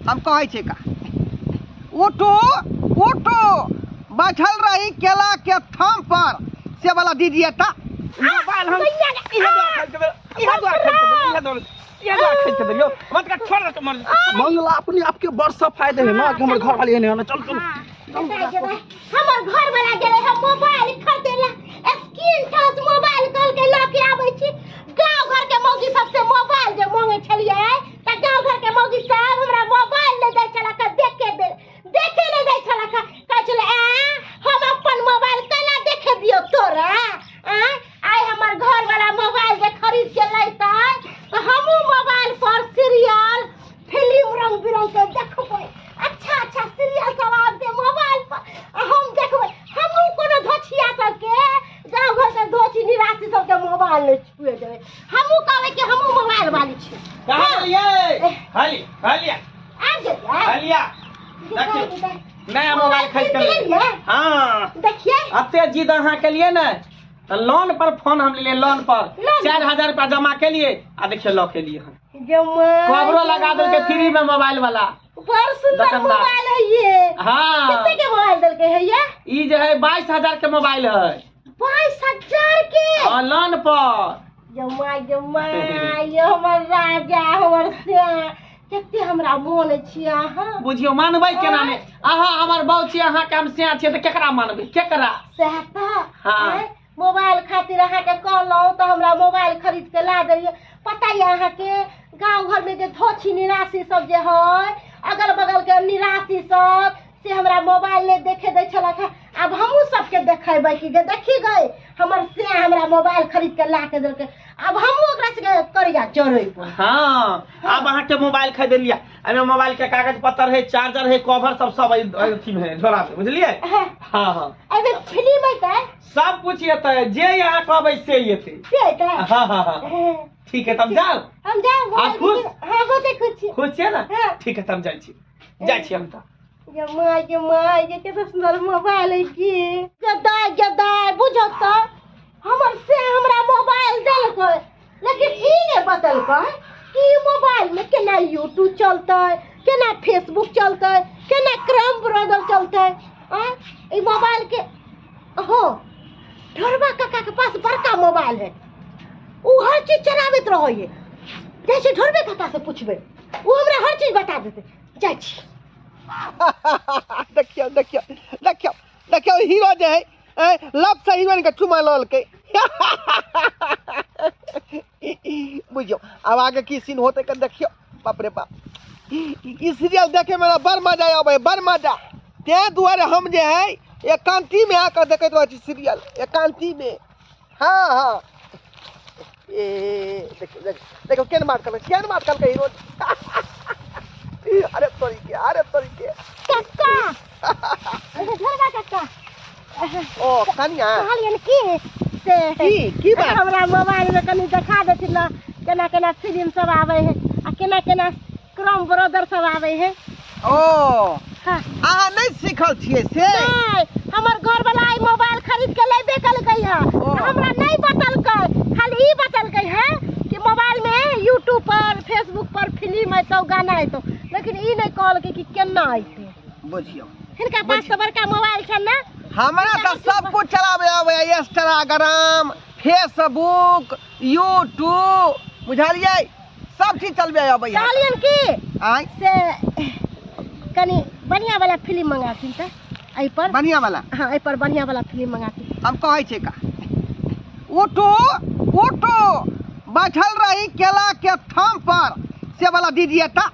हम कहै छियै का उठू उठू बैठल रही केला के थम पर से वाला दीजिए ता मोबाइल हम इहे द्वार खरीद के देलियो, इहे द्वार खरीद के देलियो, इहे द्वार इहे द्वार खरीद के देलियो। मत का छोड़ दे मर मंगला अपने आपके बड़ फायदे है ना कि हमर घर वाली है ना। चल चल हमर घर वाला गेलै हम मोबाइल खरीदे ला, स्क्रीन टच मोबाइल कहलकै लऽ के आबै छी। गाँव घर के मौगी सबसे मोबाइल जे मांगे छलियै तऽ गाँव घर के मौगी सब हमरा मोबाइल नहि दै छलक, देखे दे देखे नहि दै छलक। कहै छलै ऐं हम अपन मोबाइल केना देखे दियौ तोरा? आँय आइ हमर घर वाला मोबाइल जे खरीद के लैतै तऽ हमहूँ मोबाइल पर सीरियल फिल्म रंग बिरंग के देखबै, अच्छा अच्छा सीरियल सब आबतै मोबाइल पर आ हम देखबै। हमहूँ कोनो धोछिया सबके गाँव घर के धोछी निवासी सबके मोबाइल नहि छुए देबै। हमहूँ कहबै कि हमहूँ मोबाइल वाली छी। कहाँ गेलियै? हाली हालिया आबि गेलियै? हालिया देखियौ नया मोबाइल खरीद के लेलियै। हाँ देखिए अते जिद अहाँ केलियै ने तऽ लोन पर फोन हम लेलियै, लोन पर 4000 रुपया जमा केलियै आ देखियौ लऽ के एलियै हन। कवरो लगा देलकै फ्री में मोबाइल वाला। बड़ सुंदर दुकानदार। मोबाइल है ये। हाँ कितने के मोबाइल देलकै है ये? ई जे है 22,000 के मोबाइल है। 22,000 के? हाँ लोन पर। जमा जमा ये हमर राजा हमर श्याम कते हमरा मोन छी अहाँ। बुझियौ मानबै केना नहि? अहाँ हमर बहू छी, अहाँके हम सिया छियै तऽ केकरा मानबै केकरा? सएह तऽ। हाँ। मोबाइल खातिर अहाँके कहलहुँ तऽ हमरा मोबाइल खरीद के ला देलियै। पता यऽ अहाँके गाँव घरमे जे धोछी निराशी सब जे है अगल बगल के निराशी सब से हमरा मोबाइल नहि देखे दै छलक हँ। आब हमहूँ सबके देखेबै कि गे देखी गई हमर से हमरा मोबाइल खरीद के ला के देलकै, आब हमहूँ ओकरा सबके करिया चढ़ेबै। हाँ आब अहाँके मोबाइल खरीद लिअ, एहिमे मोबाइल के कागज पत्तर है, चार्जर है, कवर सब सब अथी में है झोला में, बुझलियै? हाँ। हाँ हाँ एहिमे फिल्म एतै? सब कुछ एतै, जे अहाँ कहबै से एतै। से एतै? हाँ हाँ हाँ ठीक है तब जाउ। हम जाउ। आप खुश? हाँ बहुते खुश छी। खुश छियै ने? हाँ। ठीक है तब जाइ छी, जाइ छी हम तऽ। गे my गे my गे केते सुंदर मोबाइल है की। गदाय गदाय बुझौ तऽ हमर से हमरा मोबाइल देलकै लेकिन ई नहि बतेलकै कि मोबाइल में केना यूट्यूब चलतै, केना फेसबुक चलतै, केना क्रोम ब्राउजर चलतै। आँय ई मोबाइल के हाँ ढोरबा काका के पास बड़का मोबाइल है, ओ हर चीज चलाबैत रहैए। जाइ छी ढोरबे काका से पूछबै, ओ हमरा हर चीज बता देतै। जाइ छी। देखियौ देखियौ देखियौ देखियौ हीरो जे है लव से हीरोइन के चुमा ललकै। बुझियौ आब आगे की सीन होतै कन देखियौ। बाप रे बाप ई सीरियल देखे में बड़ मजा आबै, बड़ मजा। ताहि दुआरे हम जे है एकांती में आके देखैत रहै छी सीरियल एकांती में। हाँ हाँ ए देखियौ देखियौ देखियौ केहन बात करलकै, केहन बात करलकै हीरो। अरे तोरी के, अरे तोरी के। कक्का ढोरबा कक्का। ओ कनिया कहलियनि की से की की बात? हमरा मोबाइल में कनि देखा देथिन ना केना केना फिल्म सब आबै है आ केना केना क्रोम ब्राउजर सब आबै है। ओ हाँ। अहाँ नहि सीखल छियै से? नहि, हमर घर वाला आई मोबाइल खरीद के लेबे केलकै है, हमरा नहि बतलकै, खाली ई बतलकै है कि मोबाइल में यूट्यूब पर फेसबुक पर फिल्म एतौ गाना एतौ, लेकिन ई नहि कहलकै कि केना एतै। बुझियौ हिनका पास तऽ बड़का मोबाइल छनि ने। हमरा तऽ सब कुछ चलाबै आबैया, इंस्टाग्राम फेसबुक यूट्यूब बुझलियै, सब चीज चलबै आबैया। कहलियनि की आँय से कनि बढ़िया वाला फिल्म मंगाथिन तऽ एहि पर। बढ़िया वाला? हाँ एहि पर बढ़िया वाला फिल्म मंगाथिन। हम कहै छियै का उठू उठू बैठल रही केला के थम पर से वाला दीजिए ता।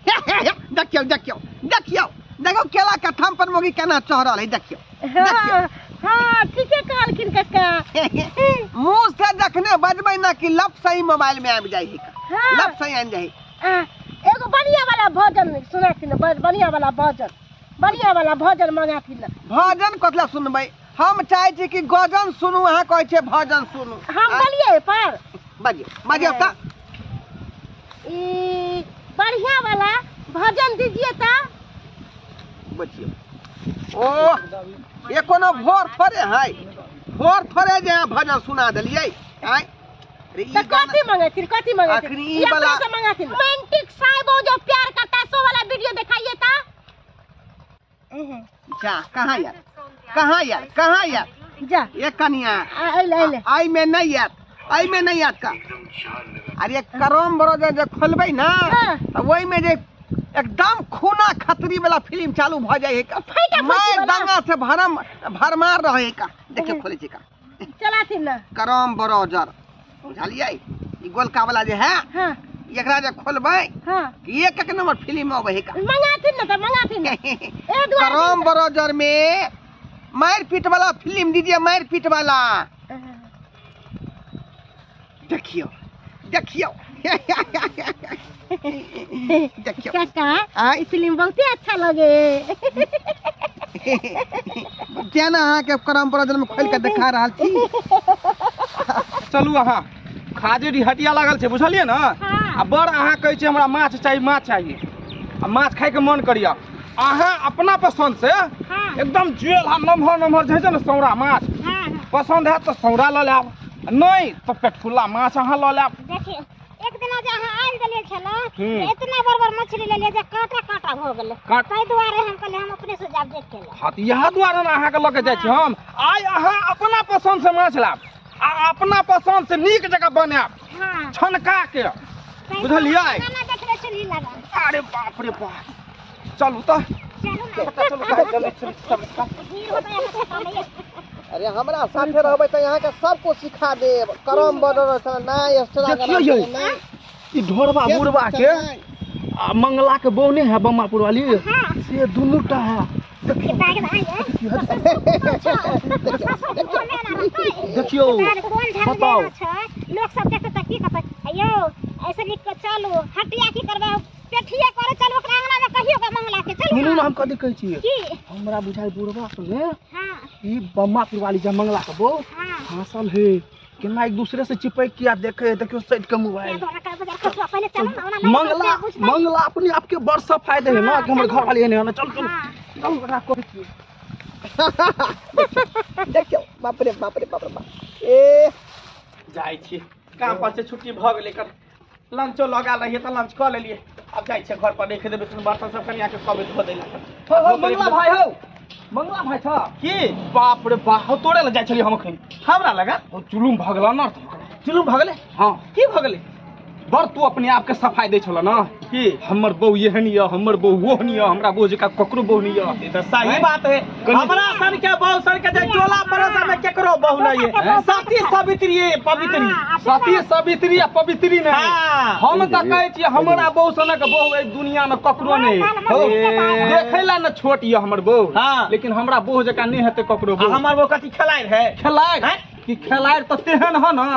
देखियौ देखियौ देखियौ देखियौ केला के थम पर मोगी केना चढ़ल है, देखियौ। हाँ हाँ ठीके कहलखिन कक्का। मुँह से जखने बजबै ना कि लप सही मोबाइल में आबि जाइ है, हाँ। लप सही आबि जाइ है। एगो बढ़िया वाला भजन सुनाथिन, बढ़िया वाला भजन, बढ़िया वाला भजन मंगाथिन। भजन कतला सुनबै? हम चाहै छी कि गजन सुनू, अहाँ कहै छियै भजन सुनू। हम बोलिए पर बजियौ बजियौ तऽ। ई बढ़िया वाला भजन दीजिए तऽ। बजियौ। ओ ये कोनो भोर थोड़े है, भोर थोड़े जे अहाँ भजन सुना देलियै। आँय तो कथी मंगेथिन, कथी मंगेथिन? अखनी ई ये वाला अपना से मंगाथिन। रोमांटिक साहिबो जो प्यार करता जा कहाँ यार कहाँ यार कहाँ यार जा ये कनिया अइले अइले आई में नहीं आत आई में नहीं आत का। अरे करम बरो जे खोलबै ना त ओइ में जे एकदम खूना खतरी वाला फिल्म चालू भ जाय है का मैं दंगा से भरम भरमार रहे का। देखियो खोले छी का चलाथिन ना करम बरोजर बुझलियै ई गोलका वाला जे है। हां एकरा जे खोलबै। हां एक एक नंबर फिल्म आबै है का मंगाथिन ना त मंगाथिन ना ए दुआरे करम बरोजर में मार पीट वाला फिल्म दीजिए मार पीट वाला। देखियो देखियो देखियो काका ई फिल्म बहुत अच्छा लगे। तेना अहाँ के करम बरोजर में खोल के देखा रहल छी। चलू अहाँ खाजे हटिया लागल छै बुझलियै ना। आ बड़ अहाँ कहै छी हमरा माछ चाही माछ चाही आ माछ खाइके मन करिया अहाँ अपना पसंद से एकदम जुएल हा नमहर नमहर जे छै ने सौरा माछ पसंद हैत तऽ सौरा लऽ लेब नहीं तऽ पेटफुल्ला माछ अहाँ लऽ लेब। देखियो एक दिना जे अहाँ आनि देलियै छलहुँ इतना बड़ बड़ मछली लेलियै जे काँटा काँटा भऽ गेलै ताहि दुआरे हम कहलियै हम अपने से जायब देख के। हाँ तऽ इएह दुआरे ने अहाँके लऽ के जाइ छी हम। आइ अहाँ अपना पसंद से माछ लायब आ अपना पसंद से नीक जगह बनायब छनका के बुझलियै। अरे बाप रे बाप चलू तऽ चलू चलू। अरे हमरा साथे रहबै तऽ यहाँ के सब कुछ सिखा देब करम बरोजर ना एक्स्ट्रा देखियो ई ढोरबा बुढ़बा के आ मंगला के बौने है बम्मापुर वाली से दुनू टा है। देखियो बताओ लोग सब देखते त की कहते अयो ऐसे लिख के चलू हटिया की करबै पेठिया करे चलू ओकरा अंगना में कहियो के मंगला के चलू। सुनू ना हम कथी कहै छी की हमरा बुझाइ बुढ़बा सुने हां ई बम्मापुर वाली जे मंगला के बौ हासल है केना एक दूसरे से चिपक किया देखे देखियो सट के मोबाइल मंगला मंगला अपने आप के बड़ सब फायदे है ना कि हमर घर वाली एने ना चल चल चल ओकरा कहै छी। देखियो बाप रे बाप रे बाप रे बाप ए जाइ छी काम पर से छुट्टी भ गेलै कर लंचो लगा रहिए तऽ लंच कऽ लेलिए अब जाइ छै घर पर देख देबै कोनो बर्तन सब कनिया के कहबै धो दै ला। हो मंगला भाई हो मंगला भाई छ की बाप रे बाप हो तोरे ल जाइ छलियै हम अखन हमरा लगा जुलुम भऽ गेल ना जुलुम भऽ गेलै। हां की भऽ गेलै बड़ तू अपने आप के सफाई दै छल ना की हमर बहू एहन य हमर बहू ओहन य हमरा बहू जकाँ ककरो बहू नहीं य। ई तऽ सही बात है हमरा सन के बहू सन के जे टोला पड़ोसा में केकरो बहू नहीं है सती सावित्री पवित्री सती सावित्री आ पवित्री नहीं। हम तऽ कहै छी हमरा बहू सनक बहू एहि दुनिया में ककरो नहीं देखै ला न छोट य हमर बहू लेकिन हमरा बहू जकाँ नहीं हेतै ककरो बहू। हमर बहू कथी खेलाइ है खेलाइ कि खेलाइ तऽ तेहन ह ना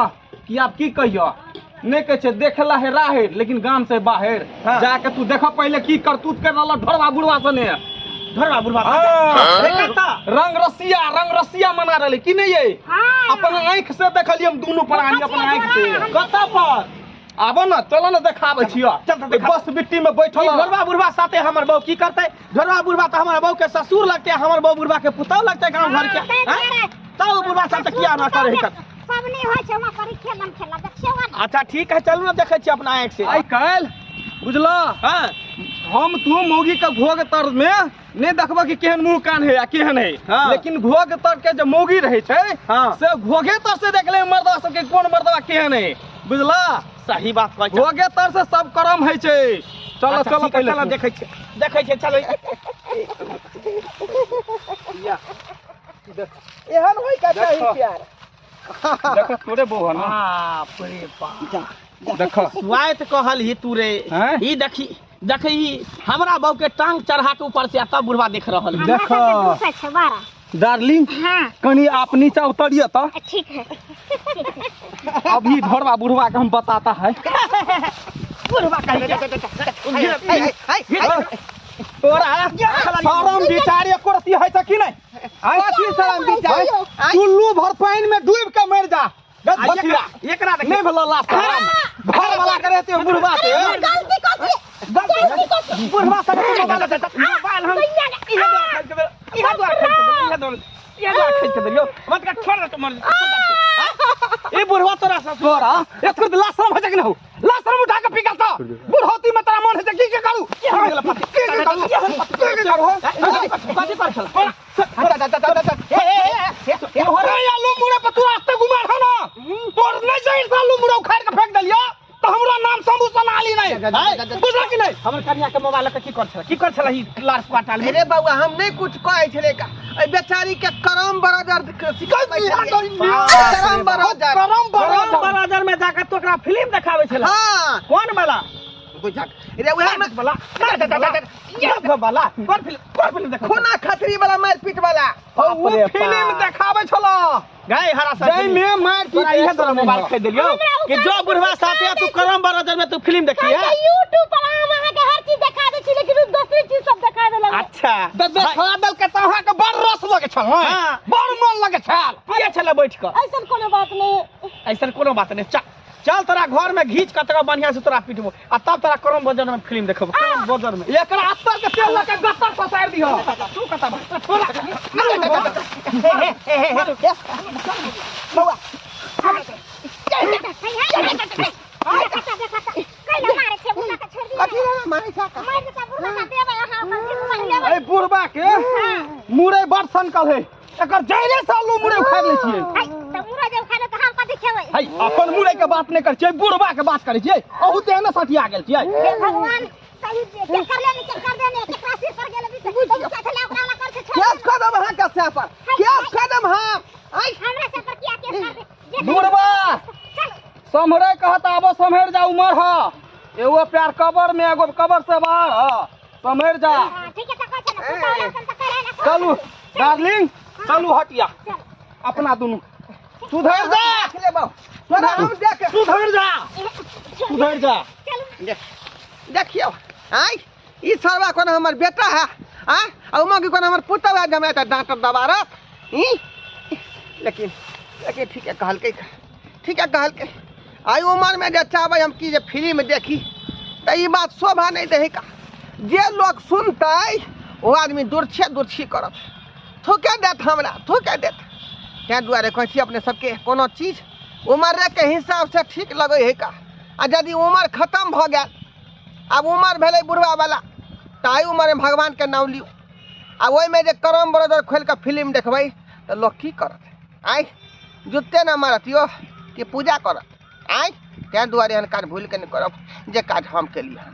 कि आब की कहियो नहीं कहै छै देखला है राहिर लेकिन गाम से बाहर जाके तू देख पहले की करतूत कर रहल ढोरबा बुढ़वा सने ढोरबा बुढ़वा रंग रसिया मना रहले की नहीं ये अपन आँख से देखलियै हम दुनू प्राणी अपन आँख से कतऽ पर आबो ना चलो ना देखाबै छियो बस बिट्टी में बैठल ढोरबा बुढ़वा साथे हमर बहू की करतै। ढोरबा बुढ़वा तऽ हमर बहू के ससुर लगतै हमर बहू बुढ़वा के पुतहु लगतै गाँव घर के तब बुढ़वा साथे किया ना करे सब नहीं होय छै वहाँ पर खेलम खेला देखियो ना। अच्छा ठीक है चलू ना देखै छी अपना आँख से आइ काल्हि बुझला। हां हम तू मौगी के घोघ तर में नहीं देखबा कि केहन मुंह कान है आ केहन है। हाँ। लेकिन घोघ तर के जो मौगी रहे छै। हाँ। से घोघे तर से देखले मर्दवा सबके कोन मर्दवा केहन है बुझला। सही बात कहै छै घोघे तर से सब करम है छै। चलो अच्छा, चलो पहिले चलो देखै छी देखै छी चलो या एहन होय का चाही प्यार। देखो तोरे बहू है ना बाप रे बाप देखो सुआइत कहल ही तू रे ई देखी देखी हमरा बहू के टांग चढ़ा के ऊपर से तब बुढ़वा देख रहल है। देखो डार्लिंग। हाँ। कनी आप नीचा उतरिए तो ठीक है। अभी ढोरबा बुढ़वा के हम बताता है। बुढ़वा तोरा शरम विचार एको रत्ती है कि नहीं? कथी शरम विचार? चुल्लू भर पानी में डूब के मर जा। एकरा नहीं भेलो लास्ट घर वाला करे ते बुढ़वा से गलती कथी? गलती कथी? बुढ़वा से मोबाइल हम इहे द्वार खरीद के इहे द्वार खरीद के इहे द्वार खरीद के दियो मत का छोड़ दे मर। ए बुढ़वा तोरा से तोरा एकर लास्ट शरम हो जा कि न हो? लास्ट शरम उठा के पिघल तो बुढ़ौती में तोरा मन है की के करू? के करू? के करू? कथी कर छला तोहरे आलू मुरे पर तू रास्ते घुमा रहा ना तोर नहीं जइर से आलू मुरे उखाड़ के फेंक देलियो तो हमरा नाम शंभू सनाली नहीं बुझला कि नहीं। हमर कन्या के मोबाइल के की कर छला ई लार क्वार्टल में। अरे बउआ हम नहीं कुछ कहै छले का ए बेचारी के करम बरादर सिखाबै छलियै। करम बरादर करम बरादर में जाकर तो ओकरा फिल्म देखाबै छला। हां कौन वाला बुझक रे उहे में वाला वाला कोन फिल्म देखा खूना खतरी वाला मारपीट वाला ओ फिल्म देखाबै छला गाय हरा सा जय में मारपीट इहे तोरा मोबाइल खरीद देलियो कि जो बुढ़वा साथे तू करम बरादर में तू फिल्म देखी है। यूट्यूब पर हम अहाँ के हर चीज देखा दै छी लेकिन दोसरी चीज सब देखा देलक। अच्छा देखा देल के त अहाँ के बड़ रस लगे छल, बड़ मन लगे छल पिए छला बैठ के। ऐसन कोनो बात नहीं, ऐसन कोनो बात नहीं। चल तोरा घर में घीच के तोरा बढ़िया से तोरा पीटबो आ तब तोरा करम बजर में फिल्म देखबो। करम बजर में एकरा अत्तर के तेल लगा गत्तर ससार दिह तू कता छोड़ा बउआ ए बुढ़बा के मुरे बड़ सनकल है एकर जइरे से आलू मुरे उखाड़ लै छियै। त मुरे जे उखाड़े त हम कथि खेबै? है अपन मुरे के बात नहीं करै छियै बुढ़बा के बात करै छियै। अहू ते एने सटिया गेल छियै। हे भगवान सही के कर ले के कर देने केकरा सिर पर गेल भी त साथ ले ओकरा ला कर के छोड़ केस कदम अहाँ के से पर केस कदम हम आई हमरा से पर किया केस कर दे बुढ़बा सम्हरे कहत आबो सम्हर जा उमर ह एगो प्यार कबर में एगो कबर से बाहर ह सम्हर जा। ठीक है त कहै छै न पुतौला सन त करे ना। चलू डार्लिंग चलू हटिया अपना दुनू सुधर जा तोरा हम देख सुधर जा सुधर जा। देखियो आइ ई सरवा कोन हमर बेटा है आ आ उमा की कोन हमर पुतौ है जमे त डांटर दबारत ई लेकिन लेकिन ठीक है कहलकै, ठीक है कहलकै। आई उमर में जे चाहबै हम की जे फिल्म देखी त ई बात शोभा नहीं दही का जे लोग सुनतै ओ आदमी दुर्छे दुर्छी करत थूके देत हमरा थूके देत। ताहि दुआरे कहै छी अपने सबके कोनो चीज उमरे के हिसाब से ठीक लगै है का आ यदि उमर खत्म भऽ गेल आब उमर भेलै बुढ़वा वाला तऽ एहि उमरमे भगवानके नाम लियौ आ ओहिमे जे करम बरोदर खोलि कऽ फिल्म देखबै तऽ लोक की करत? आँय जुत्ते ने मारत यौ कि पूजा करत? आँय ताहि दुआरे एहन काज भूलि कऽ नहि करब जे काज हम केलियै हन।